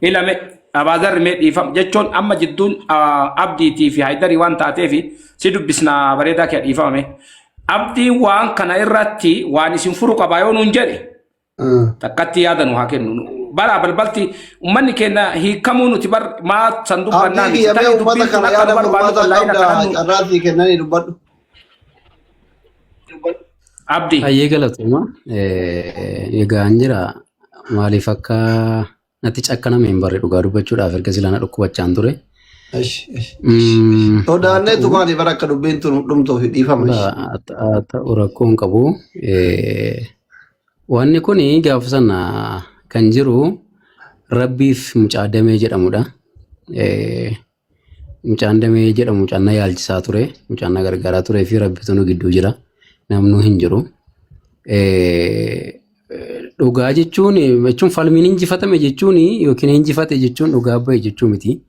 Ilame Abaazarri mee dhiifama jechuun amma jidduun Abdiitii fi Hayidarii waan taateef si dubbisna bareedaa kee dhiifama mee. Abdiin waan kana irratti waan isin furu qabaa yoo nuun jedhe takkatti yaada nu haa kennu. Bara balbalti uummanni keenya hiikamuu nuti bar maa san dubbannaa Abdii miti. kiyya mee Tarii uummata dubbiin tun kana akka nu yaada barbaannu furmaataa wallahi qabda akka nannu carraa sii kennanii dubbadhu. Abdii. Hayyee galatooma. Egaa hin jira maaliif akka natti cakkaname hin barre dhugaa dubbachuudhaaf erga silaa na dhukkubachaan ture. Ish, ish, ish, ish. Haa Sodaannee ta'u tumaati bara akka dubbiin tun dhumtuuf dhiifama. Ish. haa ta'u rakkoo hin qabu. Wanni kun gaafa sana kan jiru Rabbiif mucaa damee jedhamudha. Mucaan damee jedhamu mucaan na yaalchisaa ture, mucaan na gargaaraa turee fi Rabbitu nu gidduu jira. Namnuu hin jiru. Dhugaa jechuun jechuun falmiin injifatame jechuun yookiin injifate jechuun dhugaa bahe jechuu miti.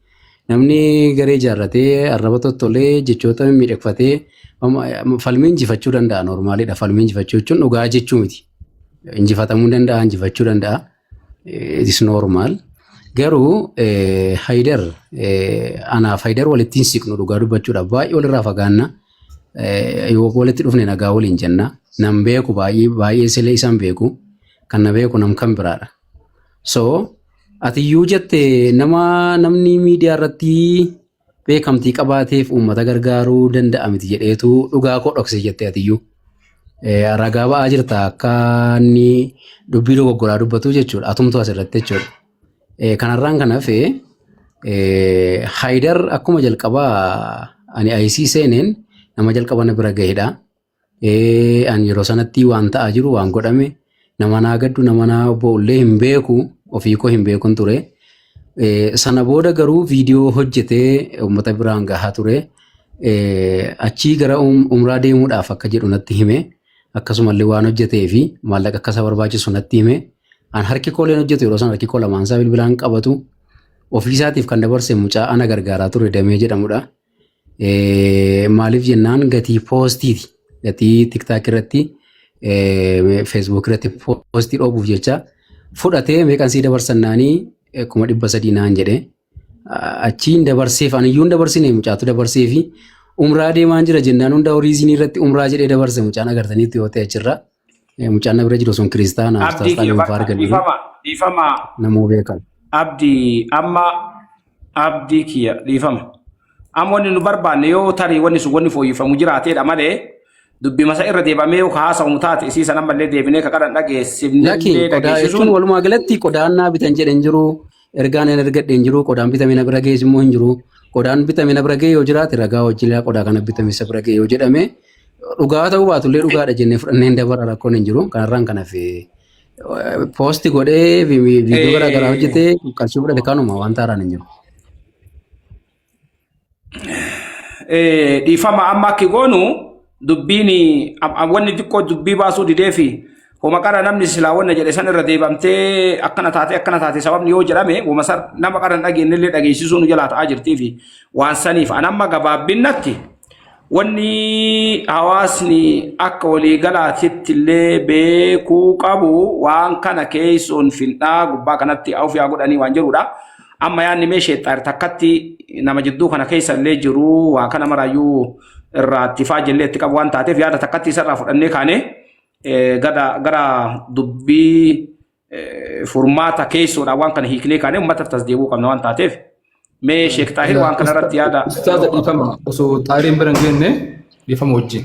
Namni garee ijaarratee arraba tottolee jechoota mimmiidhagfatee falmii injifachuu danda'a noormaalidha. Falmii injifachuu jechuun dhugaa jechuu miti. Injifatamuu danda'a, injifachuu danda'a. It is normal. Garuu Haydar anaaf Haydar walitti hin siqnu dhugaa dubbachuudhaaf baay'ee walirraa fagaanna. Yoo walitti dhufne nagaa waliin jenna. Nan beeku baay'ee baay'ee silee isaan beeku. Kan na beeku nam kan biraadha. So atiyyuu jette nama namni miidiyaa irratti beekamtii qabaateef uummata gargaaruu danda'a miti jedheetu dhugaa koo dhokse jette atiyyuu. Ragaa ba'aa jirta akka inni dubbii dogoggoraa dubbatu jechuudha. Atumtu asirratti jechuudha. Kanarraan kan hafe Haayidar akkuma jalqabaa ani IC seeneen nama jalqaba na bira gahedha. Ani yeroo sanatti waan ta'aa jiru waan godhame nama naa gaddu nama naa bo'ullee hin beeku ofii koo hin beekun ture. Sana booda garuu viidiyoo hojjetee uummata biraan gahaa ture. Achii gara umraa deemuudhaaf akka jedhu natti hime. Akkasumallee waan hojjetee fi maallaqa akka isa barbaachisu natti hime. An harki kooleen hojjetu yeroo sana harki koo lamaan isaa bilbilaan qabatu. Ofiisaatiif kan dabarse mucaa ana gargaaraa ture Damee jedhamudha. Maaliif jennaan gatii poostiiti. Gatii tiktaak irratti feesbuuk irratti poostii dhoobuuf jecha fudhatee meeqan sii dabarsannaanii 300,000 naan jedhe. Achiin dabarseef aniyyuu hin dabarsine mucaatu dabarseefi umraa deemaan jira jennaan hunda horiizinii irratti umraa jedhee dabarse mucaan agartaniitti yoo ta'e achirra. Mucaan na bira jiru sun kiristaana Abdii ustaas kiyya Xaaliin bakka Faargalii dhiifama dhiifama namuu beekan. Abdii amma abdii kiyya dhiifama. Amma wanni nu barbaanne yoo tarii wanni sun wanni fooyyeffamu jiraateedha malee dubbi masa irra deebamee yoo ka haasawamu taate isii san ammallee deebinee ka qaran Lakki dhageessifnellee qodaa jechuun dhageessisuun walumaa galatti qodaan naa bitan jedhe hin jiru ergaan hin ergadhe hin jiru qodaan bitame na bira ga'es immoo hin jiru qodaan bitame na bira ga'e yoo jiraate ragaa wajjin qodaa kana bitame isa bira ga'e yoo jedhame dhugaa ta'uu baatullee dhugaadha jennee fudhannee hin dabara rakkoon hin jiru kanarraan kan hafe poosti godhee viidiyoo garaa garaa hojjetee qarshii fudhate kanuma wanta haaraan hin jiru. Dhiifama amma akki goonu dubbiin wanni xiqqoo dubbii baasuu didee fi homa qara namni silaa wanna jedhe san irra deebamtee akkana taate akkana taate sababni yoo jedhame wama san nama qara hin dhageenye illee dhageessisuu nu jalaa ta'aa jirtii fi waan saniif an amma gabaabbinnatti wanni hawaasni akka waliigalaatitti illee beekuu qabu waan kana keessoon finxaa gubbaa kanatti auf yaa godhanii waan jedhudha. Amma yaadni mee sheexxaar takkatti nama jidduu kana keessa illee jiru waa kana maraayyuu irraa itti faajillee itti qabu waan taateef yaada takkatti isarraa fudhannee kaanee gara dubbii furmaata keessoodhaan waan kana hiiknee kaanee uummata tas deebi'uu qabna waan taateef mee Sheek Xaahir waan kana irratti yaada Ustaaza dhiifama osoo xaariin bira hin geenne dhiifama wajjin.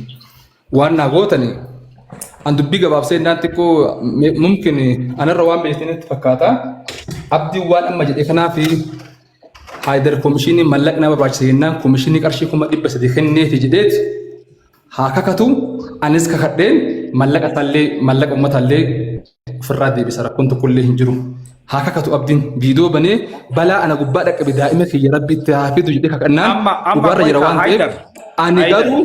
Waan naa gootani an dubbii gabaabsee innaan xiqqoo mumkin anarra waan beektanitti fakkaata. Abdiin waan amma jedhe kanaaf Haayidar komishinii mallaqa na barbaachisa jennaan komishinii qarshii 300,000 kenneefi jedheeti haa kakatu anis kakadheen mallaqa isaallee mallaqa uummataallee ofirraa deebisa rakkoon tokkollee hin jiru. Haa kakatu abdiin viidiyoo banee balaa ana gubbaa dhaqqabe daa'ima kiyya rabbitti haa fidu jedhee kakannaan Amma amma dhugaarra jira qoy waan ta'eef Haydar ani Haydar garuu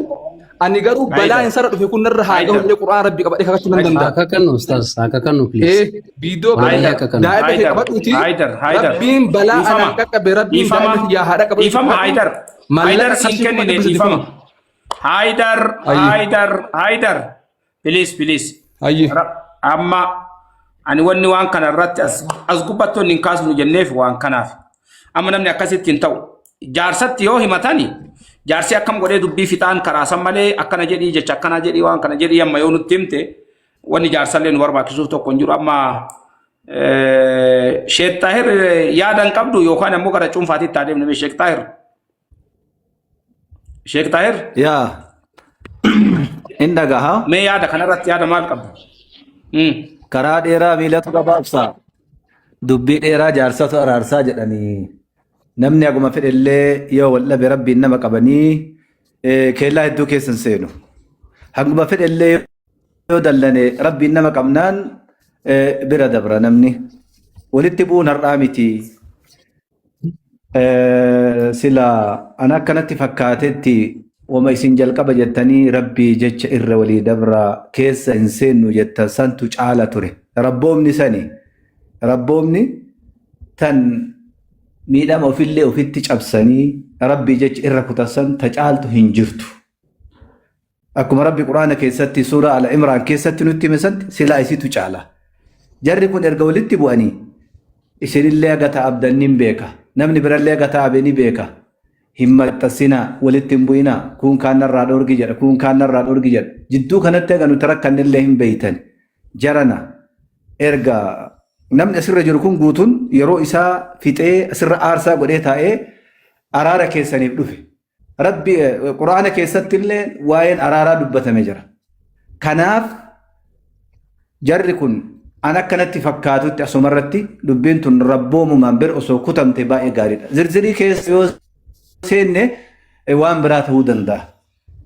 ani garuu balaa Haydar hin sarara dhufe kun narra haa gahu Haydar jedhee qur'aan rabbii qabadhee kakachuu nan danda'a. Haa kakannu ustaas haa kakannu please. Ee viidiyoo Wallahi banee haa kakannu. daa'ima kee Haydar qabadhuuti Haydar Haydar rabbiin balaa dhiifama anaan dhaqqabe rabbiin dhiifama daa'ima kiyyaa haa dhaqqabu jedhee dhiifama kakadhu Haydar mallaqa Haydar siin qarshii kuma kennine dhibba sadii dhiifama kun. Haydar Ayyee Haydar Haydar please please ayyee. Amma Ani wanni waan kana irratti as as gubbattoonni hin kaasnu jenneef waan kanaaf. Amma namni akkasitti hin ta'u. Jaarsatti yoo himatani jaarsi akkam godhee dubbii fixaan karaa san malee akkana jedhii jecha akkana jedhii waan kana jedhii amma yoo nutti himte wanni jaarsallee nu barbaachisuuf tokko hin jiru. Amma Sheek Xaahir yaada hin qabdu yookaan ammoo gara cuunfaatitti haa deemnu Sheek Xaahir. Sheek Xaahir Yaa in dhagaha. mee yaada kanarratti yaada maal qabda? Karaa dheeraa miilatu gabaabsa. Dubbii dheeraa jaarsatu araarsaa jedhanii. Namni haguma fedhellee yoo wal dhabe rabbiin nama qabanii keellaa hedduu keessa hin seenu. Haguma fedhellee yoo dallane rabbiin nama qabnaan bira dabra namni. Walitti bu'uun har'aa miti. Sila ana akkanatti fakkaatetti wama isin jalqaba jettanii rabbii jecha irra walii dabra keessa hin seennu jettan santu caala ture. Rabboomni sani rabboomni tan miidhama ofillee ofitti cabsanii rabbii jecha irra kutan ta caaltu hin jirtu. Akkuma Rabbi Quraana keessatti suuraa Al Imraan keessatti nutti hime santi silaa isitu caala. Jarri kun erga walitti bu'anii isinillee haga ta'abdan ni beeka. Namni birallee haga ta'abe ni beeka. Hin maxxansinaa, walitti hin bu'inaa, kun kaan narraa dhoorgi jedha, kun kaan narraa dhoorgi jedha. Jidduu kanatti haga nuti rakkannellee hin beeytan. Jarana erga namni asirra jiru kun guutuun yeroo isaa fixee asirra aarsaa godhee taa'ee araara keessaniif dhufe. Rabbi Quraana keessatti illee waa'een araaraa dubbatame jira. Kanaaf jarri kun an akkanatti fakkaatutti asumarratti dubbiin tun rabboomumaan bir osoo kutamte baay'ee gaariidha. Zirzirii keessa yoo seenne waan biraa ta'uu danda'a.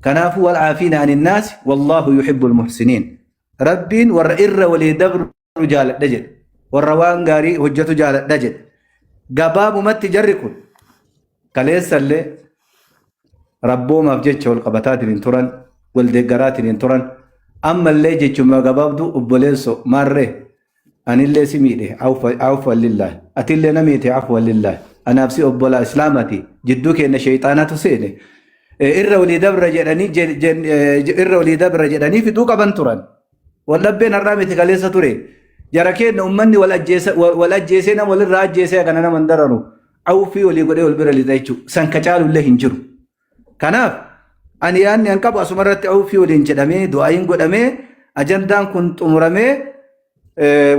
Kanaafuu wal caafiina anin naasi wallaahu yuhibbul muhsiniin. Rabbiin warra irra walii dabru jaaladha jedhe. Warra waan gaarii hojjetu jaaladha jedhe. Gabaabumatti jarri kun kaleessallee rabboomaaf jecha wal qabataatiin hin turan, wal deeggaraatiin hin turan. Ammallee jechuma gabaabduu obboleessoo maarree anillee si miidhe afwan lillaahi atillee na miite afwan lillaahi anaaf si obbolaa islaamati jidduu keenya sheeyxaanatu seene irra walii dabra jedhanii irra walii dabra jedhanii fixuu qaban turan. Waldhabbeen har'aa miti kaleessa ture. Jara keenya uummanni wal ajjeesee nama walirraa ajjeesee kana nama hin dararu. Awfii walii godhee wal bira lixa jechuudha. San ka caalullee hin jiru. Kanaaf ani yaadni an qabu asuma irratti awfii waliin jedhamee du'aayiin godhamee ajandaan kun xumuramee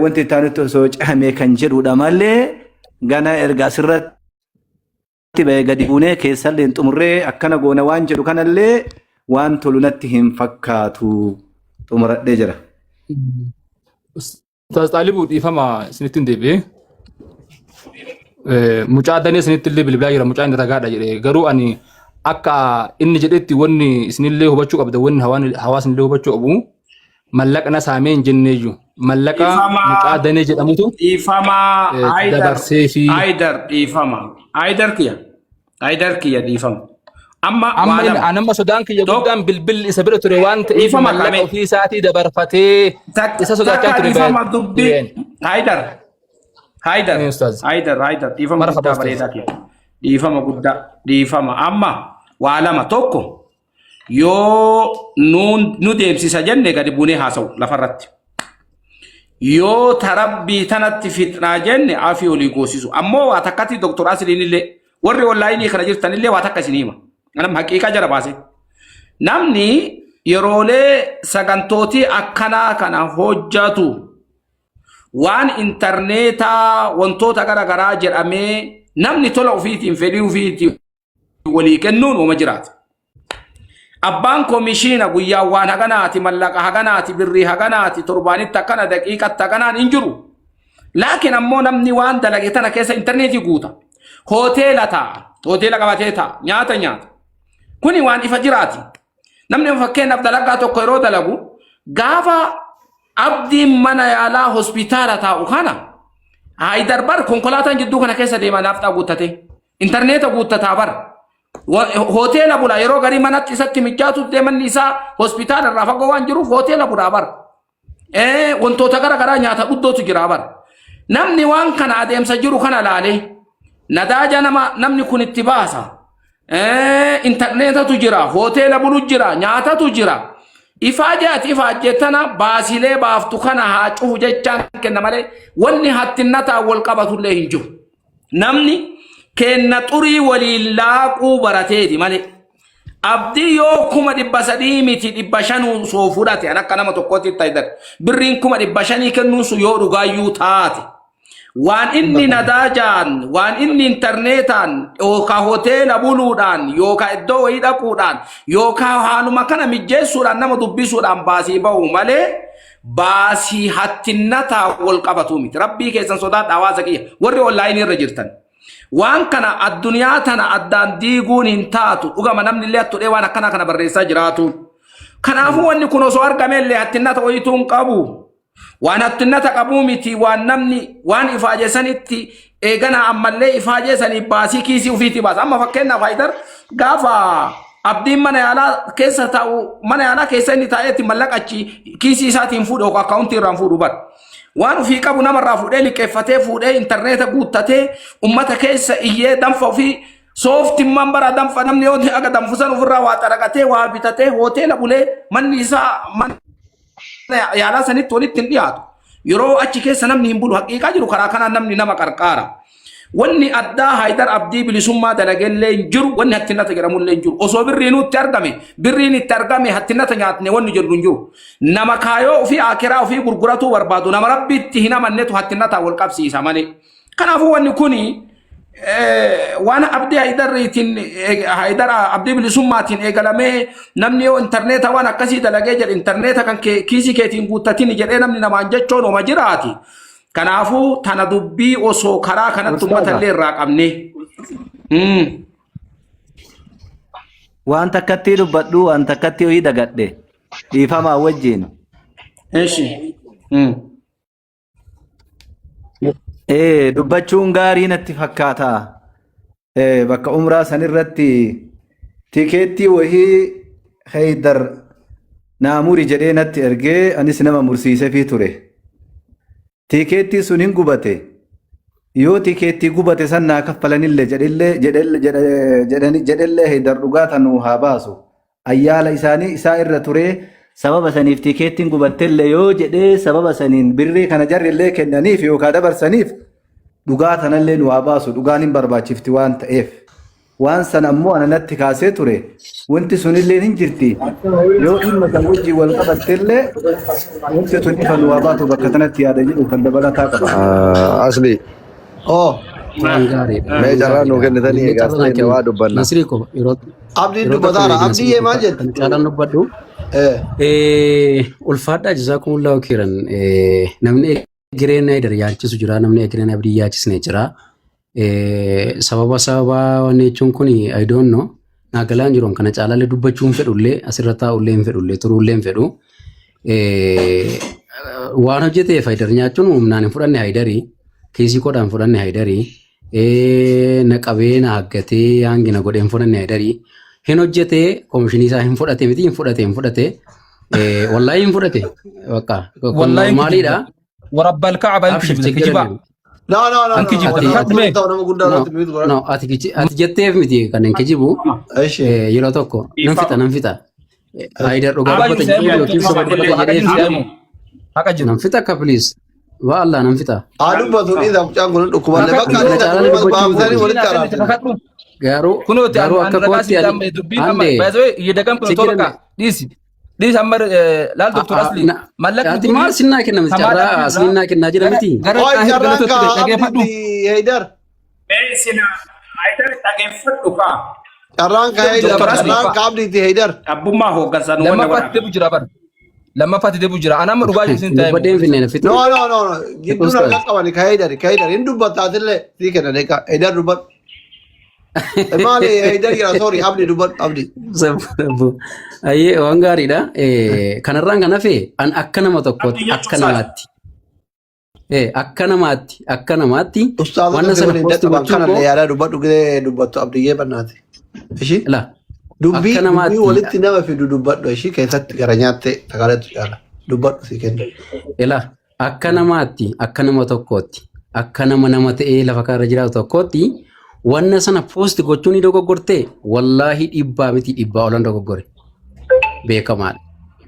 wanti itti aanutti osoo cehamee kan jedhudha malee gana erga asirratti ba'ee gadi buunee keessallee hin xumurree akkana goona waan jedhu kanallee waan tolu natti hin fakkaatu xumuradhee jira. Ustaaz Xaalibuu dhiifama isinitti hin deebi'ee. Mucaa danee isinitti illee bilbilaa jira mucaa inni ragaadha jedhe garuu ani akka inni jedhetti wanni isinillee hubachuu qabda wanni hawaasni illee hubachuu qabu mallaqa na saamee hin jenneeyyu mallaqa Dhiifama. mucaa danee jedhamutu Dhiifama Haayidar dabarsee fi Haayidar dhiifama. Haayidar kiyya. Haayidar kiyya dhiifama. Amma amma waa inni lama. an amma sodaan kiyya Tokko guddaan bilbilli isa bira ture waan ta'eef dhiifama mallaqa kaamee. ofii isaatii dabarfatee isa sodaachaa Takka ture dhiifama dubbii. dhibeen. Haayidar. Haayidar. Ee, Ustaaz. Haayidar Haayidar dhiifama Marhaba guddaa Ustaaz. bareedaa kiyya. Dhiifama guddaa dhiifama amma waa lama tokko yoo nu deemsisa jenne gadi buunee haasa'u lafarratti. Yoo tarabbii tanatti fixnaa jenne afii olii goosisu. Ammoo waa takkatti Dr. Asliin illee warri onlaayinii kana jirtan illee waa takka isin hima. Anam haqiiqaa jara baase. Namni yeroolee sagantootii akkanaa kana hojjatu waan intarneetaa wantoota gara garaa jedhamee namni tola ofiitiin fedhii ofiitiin walii kennuun uuma jiraata. Abbaan komishiina guyyaa waan haganaati, mallaqa haganaati, birrii haganaati, torbaanitti akkana, daqiiqatti haganaan hin jiru. Laakiin ammoo namni waan dalage tana keessa intarneetii guuta. Hoteela taa'a. Hoteela qabatee taa'a. Nyaata nyaata. Kuni waan ifa jiraati. Namni fakkeenyaaf dalagaa tokko yeroo dalagu gaafa abdiin mana yaalaa hospitaala taa'u kana Haayidar bar konkolaataan jidduu kana keessa deema naafxaa guuttate. Intarneeta guuttataa bar. Hoteela bula yeroo garii manatti isatti mijaatu manni isaa hospitaala irraa fagoo waan jiruuf hoteela bulaa bar. Wantoota gara garaa nyaata guddootu jira bar. Namni waan kana adeemsa jiru kana laalee nadaaja nama namni kun itti baasa. Intarneetatu jira, hoteela bulu jira, nyaatatu jira. Ifaajee ati ifaajje tana baasilee baaftu kana haa cufu jechaan kenna malee wanni hattinnataan wal qabatullee hin jiru. Namni kenna xurii waliin laaquu barateeti malee. Abdii yoo 300,000 miti 500 soo fudhate an akka nama tokkootti ta'idan birriin 500,000 kennuun sun yoo dhugaayyuu taate. Waan inni nadaajaan, waan inni intarneetaan, yookaan hoteela buluudhaan, yookaan iddoo wayii dhaquudhaan, yookaan haaluma kana mijjeessuudhaan nama dubbisuudhaan baasii bahu malee baasii hattinnataa wal qabatu miti. Rabbii keessan sodaadha hawaasa kiyya warri onlaayinii irra jirtan. Waan kana addunyaa tana addaan diiguun hin taatu. Dhugama namni illee attudhee waan akkanaa kana barreessaa jiraatu. Kanaafuu wanni kun osoo argame illee hattinnata wayituu hin qabu. Waan hattinnata qabuu miti waan namni waan ifaaje sanitti eegana ammallee ifaajee sanii baasii kiisii ofiitii baasa. Amma fakkeenyaaf Haayidar gaafa abdiin mana yaalaa keessa taa'u mana yaalaa keessa inni taa'eetti mallaqa achi kiisii isaatiin fuudhu yookaan akkaawuntii irraan fuudhu bara. Waan ofii qabu namarraa fuudhee liqeeffatee fuudhee intarneeta guuttatee ummata keessa iyyee danfa ofii sooftimmaan bara danfa namni yoo aga danfusan ofirraa waa xaraqatee waa bitatee hoteela bulee manni isaa mana yaalaa sanitti walitti hin dhiyaatu. Yeroo achi keessa namni hin bulu haqiiqaa jiru karaa kanaan namni nama qarqaara. Wanni addaa Haayidar Abdii bilisummaa dalagellee hin jiru wanni hattinnata jedhamullee hin jiru. Osoo birriinuu itti argame birriin itti argame hattinnata nyaatne wanni jedhu hin jiru. Nama kaayoo ofii akiraa ofii gurguratuu barbaadu nama rabbitti hin amannetu hattinnataa wal qabsiisa malee. Kanaafuu wanni kuni waan abdii Haayidariitiin Haayidar abdii bilisummaatiin eegalamee namni yoo intarneeta waan akkasii dalagee jedhe intarneeta kan kiisii keetiin guuttatin jedhee namni namaan jechoon oma jiraati. Kanaafuu tana dubbii osoo karaa kanatti uummata illee irraa qabne. Waan takkattii dubbadhu waan takkattii ho'i dagadhe dhiifamaa wajjin. Eshi. Dubbachuun gaarii natti fakkaata. Bakka umraa sanirratti tikeettii wahii Haydar naa muri jedhee natti ergee anis nama mursiisefii ture. Tikeettii sun hin gubate. Yoo tikeettii gubate san naa kaffalanillee jedhillee jedhellee Haydar dhugaa tanuu haa baasu. Ayyaala isaanii isaa irra turee sababa saniif tikeettiin gubattellee yoo jedhee sababa saniin birrii kana jarrillee kennaniif yookaan dabarsaniif dhugaa tanallee nu haa baasu dhugaan hin barbaachifti waan ta'eef. Waan sana ammoo ana natti kaasee ture wanti sunillee hin jirti yoo dhimma san wajjin wal qabattellee wanti sun ifa nu haa baatu bakka tanatti yaada jedhu kan dabalataa qaba. Asli Oh, Waan gaariidha. mee Waan carraa nuu gaariidha. kennitanii Illee egaa carraa naa seenne kenna. waa dubbanna. Nasrii ko yeroo Abdiin yeroo tokko dubbataara. eegi Abdii Nasrii ko maal kan jette? caalaan dubbadhu. Eh. Ulfaadhaa jazaakumullahu khairan. Namni egereen Haydar yaachisu jira namni egereen Abdii yaachisne jira. Sababa sababa wanni jechuun kun I don't know. Naa galaan jiru kana caalaallee dubbachuu hin fedhullee asirra taa'ullee hin fedhullee turuullee hin fedhu. Waan hojjeteef Haydar nyaachuun humnaan hin fudhanne Haydarii kiisii koodhaan fudhanne Haydarii na qabee na haggatee hangi na godhee hin fudhanne Haydarii hin hojjetee koomishinii isaa hin fudhate miti hin fudhate hin fudhate wallaahi hin fudhate bakka kun Wallaahi hin normaaliidha. kijibda. Warabbal ka'aba hin Abshir kijibda. ችግር Kijibaa. የለም No, no, no, An no. kijibda. Ati Kakadhu mee. Ta'u nama guddaa no irratti mute godhadhu. no ati jetteef miti kan hin kijibu Eshi. yeroo tokko nan fixa nan fixa Haydar dhugaa Haqa dubbata jiru jedhee seemu. yookiin soba dubbata Haqa jedhee jiru fi seemu. Haqa jiru. nan fixa akka please waa Allah nan fixa Haa dubbatu dhiisa mucaan kun dhukkuballee bakka Kana dhiisa caalaa dubbachuu hin baafsanii fedhu. walitti araarsan. Kakadhu. Garuu Kunooti garuu an akka ragaa kootti sitti ani amma dubbiin amma ande baay'ee yedagam kun ችግር tola dhiisi. Dhiisi amma laal doktor Asli mallaqni Ati kun maal sinnaa kenna miti samaadha carraa aslinnaa kennaa jira gara miti. gara Oi xaahir carraan galatotti kaa dhageeffadhu. Abdiitti Heydar. Mee sina Haydar dhageeffadhu kaa. Carraan kaa Heydar. Doktor Asli Carraan kaa Abdiitti Heydar. Abbummaa hooggansa nu wanna Lammaffaatti godha. deebu jira bara. Lammaffaatti deebu jira. Ana amma dhugaa jiru sin ta'e. Dubbadheen finneen fixu. No, no, no, no. Gidduun Ustaz. harka qabani ka Heydar. Ka Heydar hin dubbattaatillee sii kenna deeqa. Heydar dubbadhu. Maali Heydar jira sorry Abdi dubbadhu Abdi. Sabbu. Ayyee waan gaariidha. Kanarraan kan hafe an akka nama tokkootti Abdii akka jechuun isaati. namaatti. Akka namaatti akka namaatti Ustaazota wanna si sana waliin poosti dadhaban gochuun kanallee koo yaadaa dubbadhu gidee dubbattu Abdiyyee bannaati. Ishii la dubbii akka dubbii namaatti walitti nama fidu dubbadhu ishii keessatti gara nyaattee sagaleetu caala dubbadhu si kenna. ila akka namaatti akka nama tokkootti akka nama nama ta'ee lafa kanarra jiraatu tokkootti wanna sana poosti gochuun ni dogoggortee wallaahi dhibbaa miti dhibbaa olan dogoggore beekamaadha.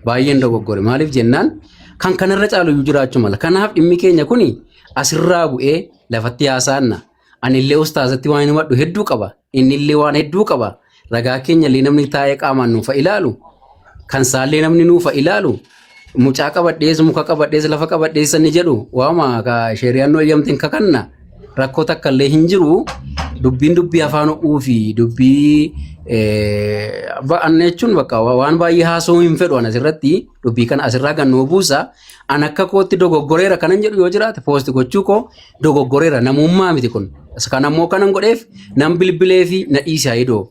Baay'een dogoggore. Maaliif jennaan kan kanarra caalu iyyuu jiraachuu mala. Kanaaf dhimmi keenya kuni asirraa bu'ee lafatti haasaanna. Anillee ustaazatti waan himadhu hedduu qaba. Innillee waan hedduu qaba. Ragaa keenya illee namni taa'ee qaamaan nuufa ilaalu. Kan saallee namni nuufa ilaalu. Mucaa qabadhees muka qabadhees lafa qabadhees inni jedhu waama ka sheeriyaan nu eeyyamteen kakanna. Rakkoo takka illee hin jiru. Dubbiin dubbii afaan ho'uu fi dubbii anna jechuun bakka waan baay'ee haasa'uu hin fedhu an asirratti dubbii kana asirraa kan nuu buusa. An akka kootti dogoggoreera kanan jedhu yoo jiraate poosti gochuu koo dogoggoreera namummaa miti kun. Kan ammoo kanan godheef nan bilbilee fi na dhiise hayidoo.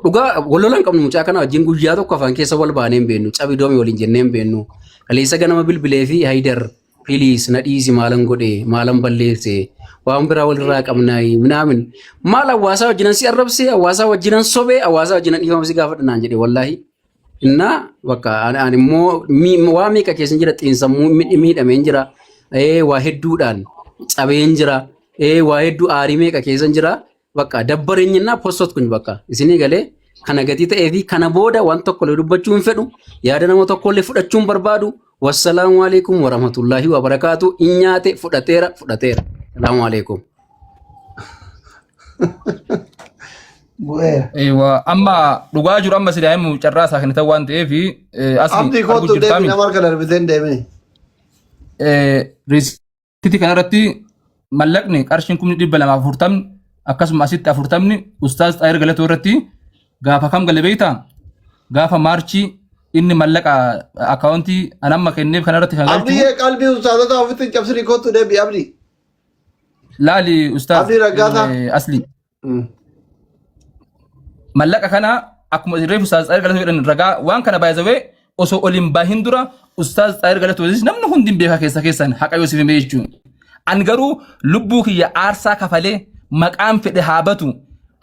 Dhugaa wal lola hin qabnu mucaa kana wajjin guyyaa tokko afaan keessa wal baanee hin beeknu cabi doomi waliin jennee hin beeknu. Kaleessa ganama bilbilee fi Haydar please na dhiisi maalan godhe maalan balleesse waan biraa walirraa qabnaayi minaamin maal hawaasaa wajjinan si arrabse hawaasaa wajjinan sobee hawaasaa wajjinan dhiifama si gaafadha naan jedhe wallaahi. Innaa bakka ani immoo waa meeqa keessa jira xiinsammuu miidhameen jira waa hedduudhaan cabeen jira waa hedduu aarii meeqa keessa jira bakka dabbareenyinaa postot kun bakka isinii galee kana gatii ta'ee fi kana booda waan tokko illee dubbachuu hin fedhu yaada nama tokko illee fudhachuu hin barbaadu wassalaamu alaikum warahmatullaahi wabarakaatu in nyaate fudhateera fudhateera salaamu alaikum. Bu'eera. Eewa amma dhugaa jiru amma silaa himu carraa isaa kennitan waan ta'eef asli Abdii arguu kottu deemi jirtaami. nama harka darbiteen deemini. Riisitii kanarratti mallaqni qarshiin 240,000 akkasuma asitti afurtamni ustaaz Xaayir Galatoo irratti gaafa kam gale beektaa? Gaafa maarchii inni mallaqa akkaawuntii an amma kenneef kanarratti kan galchu Abdii qalbii ustaazota ofitti hin cabsini kottu deebi abdii. laali ustaaz Abdii Raggaasaa. asli mallaqa kana akkuma reefu ustaaz Xaayir Galatoo jedhan ragaa waan kana baay'isawee osoo ol hin bahin dura ustaaz Xaayir Galatoo namni hundi hin beeka keessa keessan haqa yoo siif hime jechuun. An garuu lubbuu kiyya aarsaa kafalee maqaan fedhe haa batu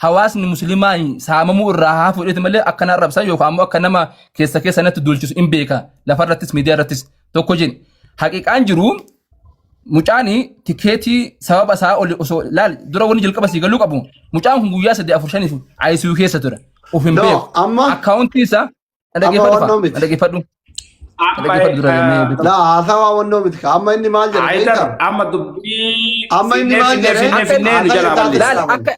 hawaasni musliimaa saamamuu irraa haa fuudheeti malee akka na arrabsan yookaan ammoo akka nama keessa keessa natti duulchisu hin beeka lafarrattis miidiyaa irrattis tokko jedhe. Haqiqaan jiru mucaan tikeetii sababa isaa oli osoo laal dura wanni jalqaba sii galuu qabu mucaan kun guyyaa 3 4 5 ICU keessa ture of hin No, beeku akkaawuntii isaa na amma dhaggeeffadhu wannoo faa na miti. dhaggeeffadhu na Amma dhaggeeffadhu dura jennee beeku. Laa haasawaa wannoo miti. Amma inni maal jedhe Haydar beektaa? amma dubbii Amma inni finnee maal finnee jedhe? finnee Akka finnee nu Haasawaa jalaa isaati balleessa. laal islaaman. akka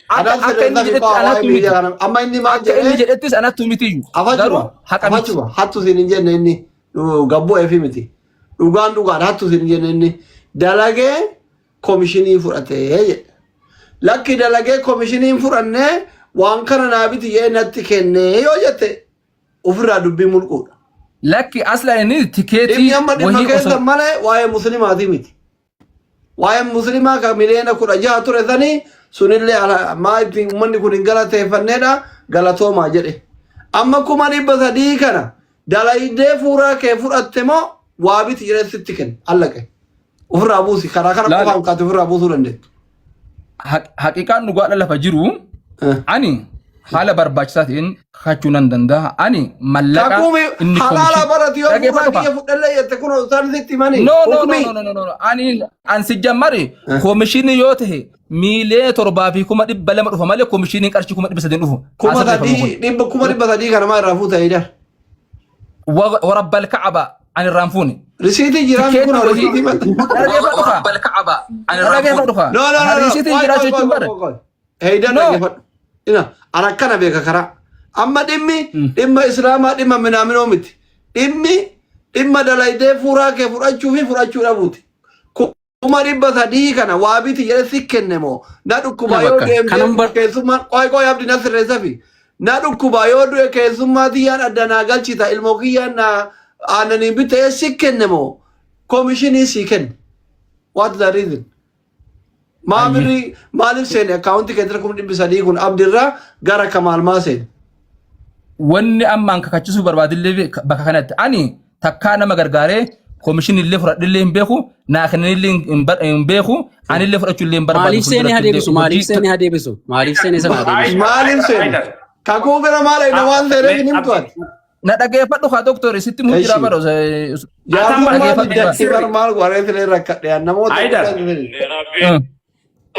akka Anaan akka inni sirreessaa fi jedhetti waa'ee anattu miti miidiyaa kana. Amma inni maal akka inni jedhe? jedhettis anattu miti iyyuu garuu Afachuma haqa miti. afachuma hattu siin hin jenne inni gabboo eefi miti. Dhugaan dhugaan hattu siin hin jenne inni dalagee komishinii fudhatee jedhe. Lakki dalagee komishinii hin fudhannee waan kana naa biti jedhee natti kennee yoo jette ofirraa dubbii mulquudha. Lakki aslaan inni tikeetii Dhimmi amma dhimma wahii keessa osoo malee waa'ee muslimaatii miti. Waa'ee muslimaa kan miliyoona 16 ture sanii sunillee maa itti uummanni kun hin galateeffanneedha galatoomaa jedhe. Amma 300,000 kana dalaydee fuuraa kee fudhatte moo waa biti jedhee sitti kenne allaqe. Ofirraa buusi karaa kana laal qofaan kaate ofirraa buusuu dandeettu. Haqiqaan dhugaadha lafa jiru ani haala barbaachisaa ta'een kakachuu nan danda'a. Ani mallaqa Kakuumi inni halaala komishin barati yoo fuuraa dhaggeeffadhu kiyya kaa. fudhallee jette kun isaan sitti himanii No no no hukmii. no no no no ani an si jammari komishinii yoo ta'e 7,200,000 dhufa malee komishiniin qarshii 300,000 dhufu. Haa Kuma sirreeffamu kun. sadii dhibba 300,000 kana maa irraa fuuta Haydar. Warabbal ka'aba ani irraan fuune. Risiitii jiraan kun Tikeetii wahii risiitii maxxansa. na dhaggeeffadhu kaa. Na dhaggeeffadhu kaa. No no no no. Risiitiin Qoy jiraa qoy qoy jechuun bara. qoy qoy. Haydar No. dhaggeeffadhu. Ina an akkana beeka karaa. Amma dhimmi dhimma islaamaa dhimma minaaminoo miti. Dhimmi dhimma dalaydee fuuraa kee fudhachuu fi fudhachuu dhabuuti. 300,000 kana waa biti jedhe si kenne moo na dhukkuba Kana yoo bakka deemtee kanan bar keessummaan qoy qoy abdi na sirreessafi na dhukkuba yoo du'e keessummaa tiyyaan adda naa galchita ilmoo kiyyaan na aannaniin bitee si kenne moo komishinii si kenne what the reason maa Ayyee. birrii maaliif seene akkaawuntii keettira 300,000 kun abdirraa gara kamaal maa seene Wanni amma an kakachisuu barbaadillee bakka kanatti ani takkaa nama gargaaree komishinii illee fudhadhillee hin beeku naa kennanillee hin beeku anillee fudhachuu illee hin barbaadu Maaliif seenee haa fuulduratti illee deebisu? Maaliif hojii seenee haa deebisu? Maaliif seenee sana haa deebisu? Maaliif seene Haydar. Kakuu bira maal eegna waan seeneef hin himtu ati Na dhageeffadhu kaa doktori sitti muu jira Eshi. bara Jaarsummaa dhageeffadhu diddatti kaa. bar maal waree rakkadhe namoota Haydar. guddaa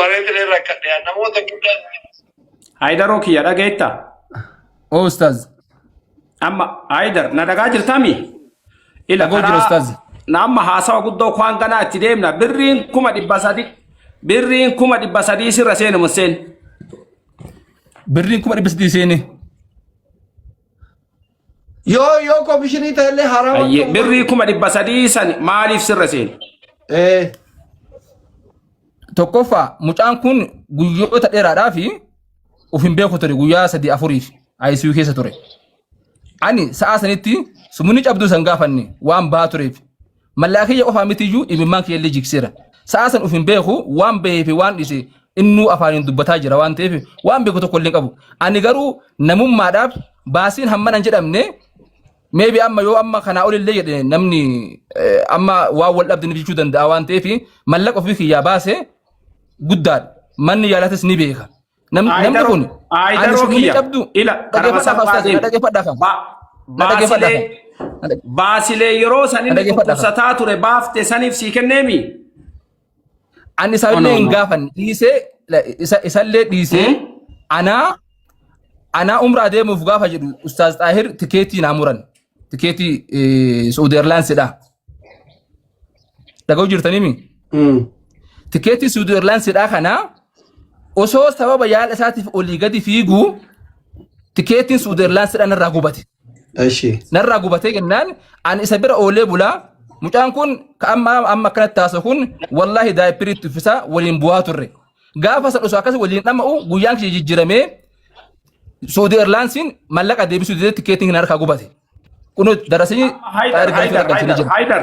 waree rakkadhe namoota guddaa Haydaroo kiyya dhageetta. Oo ustaaz. Amma Haydar na dhagaa jirtaami? Ila Dhagoo jira karaa ustaazi. na amma haasawa guddoo kwaan ganaa itti deemna birriin 300,000 birriin 300,000 sirra seene mun seene. Birriin 300,000 seene. Yoo yoo komishinii ta'ellee haraama Ayyee ta'uu birrii 300,000 san maaliif sirra seene? Eh. Tokkoffaa mucaan kun guyyoota dheeraadhaa fi of hin beeku ture guyyaa sadii afuriif ICU keessa ture. Ani sa'aa sanitti sumuni cabduu san gaafanne waan bahaa tureef mallaqa kiyya qofaa mitiyyuu imimmaan kiyya illee jigseera. Sa'aa san of hin beeku waan bahee fi waan dhise innuu afaaniin dubbataa jira waan ta'eef waan beeku tokko illee hin qabu. Ani garuu namummaadhaaf baasiin hammana hin jedhamne maybe amma yoo amma kanaa olillee jedhe namni amma waan wal dhabde ni jechuu danda'a waan ta'eef mallaqa ofii kiyyaa baase guddaadha. Manni yaalatis ni beeka. Namni Aayidaro kun ani Aayidaro sumuni kiyya cabdu ila karama dhaggeeffadhaa kaa salphaa ustaaz na deemi. dhaggeeffadhaa kaa na dhaggeeffadhaa Baasilee kaa baasilee yeroo san na inni dhaggeeffadhaa kaa. dhukkubsataa ture baafte saniif sii kenneemi. Ani No, isallee no, hin no. gaafanne dhiisee isallee dhiisee Hmm? anaa anaa umraa deemuuf gaafa jedhu Ustaaz Xaahir tikeetii naa muran tikeetii Saudi Airlinesidha. Dhaga'uu jirtaniimi? Tikeetii Saudi Airlinesidha kana osoo sababa yaala isaatiif olii gadi fiiguu tikeetiin Saudi Airlinesidha narraa gubate. Eshi. Narraa gubatee jennaan ani isa bira oolee bulaa mucaan kun ka amma amma akkanatti taasisu kun wallaahi daayipirii itti uffisaa waliin bu'aa turre. Gaafa san osoo akkas waliin dhama'u guyyaan kiyya jijjiiramee Saudi Airlinesiin mallaqa deebisuu didee tikeetiin harkaa gubate. Kunoo darasanii Haydar, xaayir galchuu Haydar, galchanii Haydar, jira. Haydar.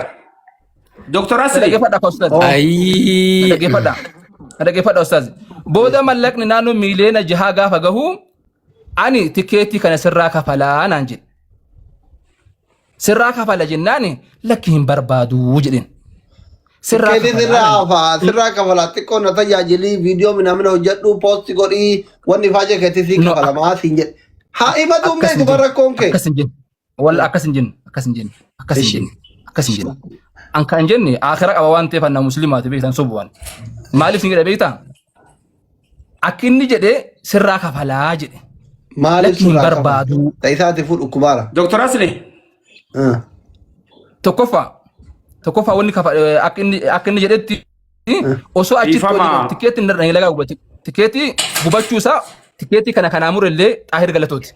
Dr. Na Asli, dhaggeeffadha kaa ustaaz. Na Ayii. dhaggeeffadha. Na dhaggeeffadha ustaaz. Booda mallaqni naannoo 6 miiliyoona gaafa gahu ani tikeetii kana sirraa kafalaa naan jedhe. Sirraa kafala jennaan lakki hin barbaadu jedheen. Sirraa Tikeetii kafalaa sirraa naan hafa sirraa kafala xiqqoo na tajaajilii viidiyoo minaamina hojjedhu poosti godhii wanni faaje keetii sii No, kafala maa siin jedhe. Haa himatu hin akkas beeku hin bara jenne. rakkoon kee. Akkas hin jenne. Walla akkas hin jenne. Akkas hin jenne. Akkas hin Ishi. jenne. Akkas hin jenne. An kan jenne akira qaba waan ta'eef anna muslimaati beektan sobu waan. Maaliif sin jedhe beektaa? Akka inni jedhe sirraa kafalaa jedhe. Maaliif Lakki hin sirraa kafala? barbaadu. Ta'isaati fuudhu kubaara. Dr. Asli, Tokkoffaa tokkoffaa wanni kafa akka inni jedhetti osoo achitti Dhiifama. hojii tikeetti hin dhandhanii lagaa gubate tikeetii gubachuu isaa tikeetii kana kanaa murellee Xaahir Galatooti.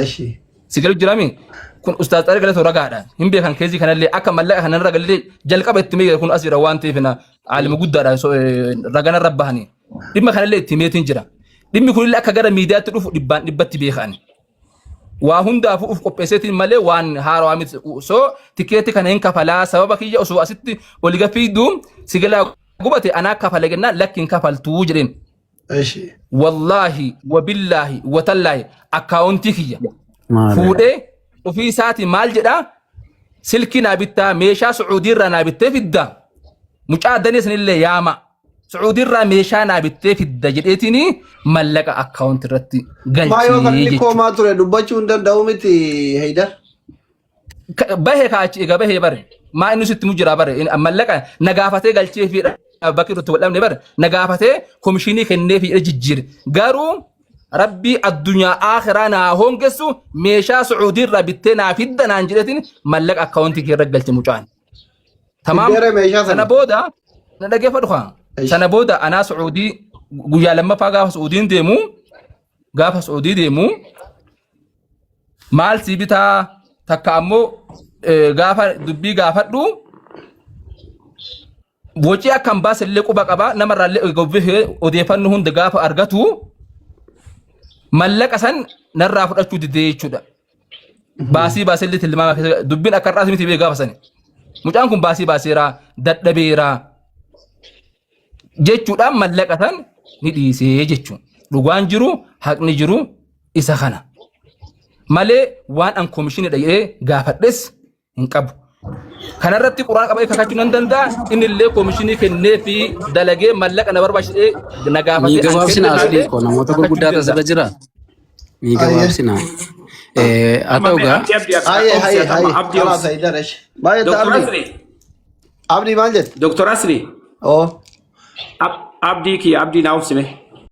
Eshi. Si galu jirami kun ustaaz Xaahir Galatoo ragaadha. Hin beekan keezii kanallee akka mallaqa kanarra galee jalqaba itti meeqa kun as jira waan ta'eef na aalima guddaadha raganarra bahanii. Dhimma kanallee itti meetiin jira. Dhimmi kunillee akka gara miidiyaatti dhufu dhibbaan dhibbatti beekan. Waa hundaafuu uf qopheesseetiin malee waan haarawaa miti. So tikeetii kana hin kafalaa sababa kiyya osoo asitti oli gafiiddu si galaa gubate anaa kafala jennaan lakki hin kafaltuu jedheen. Eshi. Wallaahi wabillaahi watallaahi akkaawuntii kiyya Maali? fuudhee ofii isaatii maal jedhaa silkii naa bittaa meeshaa Sucuudiirraa naa bittee fidda mucaa danee sanillee yaama Sucuudiirraa meeshaa naa bittee fidda jedheetiin mallaqa akkaawunti irratti Maa yoo galchee kan inni jechuudha. koomaa ture dubbachuu hin danda'u miti Heydar. Bahee kaachi egaa bahee bare maa inni sitti mu jira bare mallaqa na gaafatee galchee fi bakki irratti wal dhabne bare na gaafatee komishinii kennee fi jijjiire garuu rabbii addunyaa akhiraa naa hongessu meeshaa Sucuudiirraa bittee naa fidda naan jedheetiin mallaqa akkaawuntii kee irra galche mucaan. Tamaam. Fiddeera meeshaa Sana sana. booda na dhaggeeffadhu kaa. Ish. Sana booda anaa Sucuudii guyyaa lammaffaa gaafa Sucuudiin deemu gaafa Sucuudii deemu maal sii bitaa takka ammoo gaafa dubbii gaafadhu wocii akka hin baase illee quba qaba namarraa illee gobbifee odeeffannoo hunda gaafa argatu mallaqa san narraa fudhachuu didee jechuudha. Baasii baasee illee tilmaama keessa dubbiin akka har'aas miti bee gaafa sani. Mucaan kun baasii baaseera dadhabeera jechuudhaan mallaqa san ni dhiisee jechuun. Dhugaan jiru haqni jiru isa kana. Malee waan an komishinidha jedhee gaafadhes hin qabu. Kanarratti quraan qabee kakachuu nan danda'a. Inni illee komishinii kennee fi dalagee mallaqa na barbaachisee na Ni gaafatee an gabaabsina kenne aslii malee koo namoota kakachuu gurguddaatu asirra danda'a. jira. Ni Aye. gabaabsina. Haa Amma ta'u mee gaa Abdii Abdii akka Aye obsi haye ati amma haye. Abdii Kalaas obsi. Haydar eshi. Maal jetta Dr. Abdii? Asli, Abdii maal jette? Dr. Asli, Oo. Abdii kiyya Abdii naa obsime.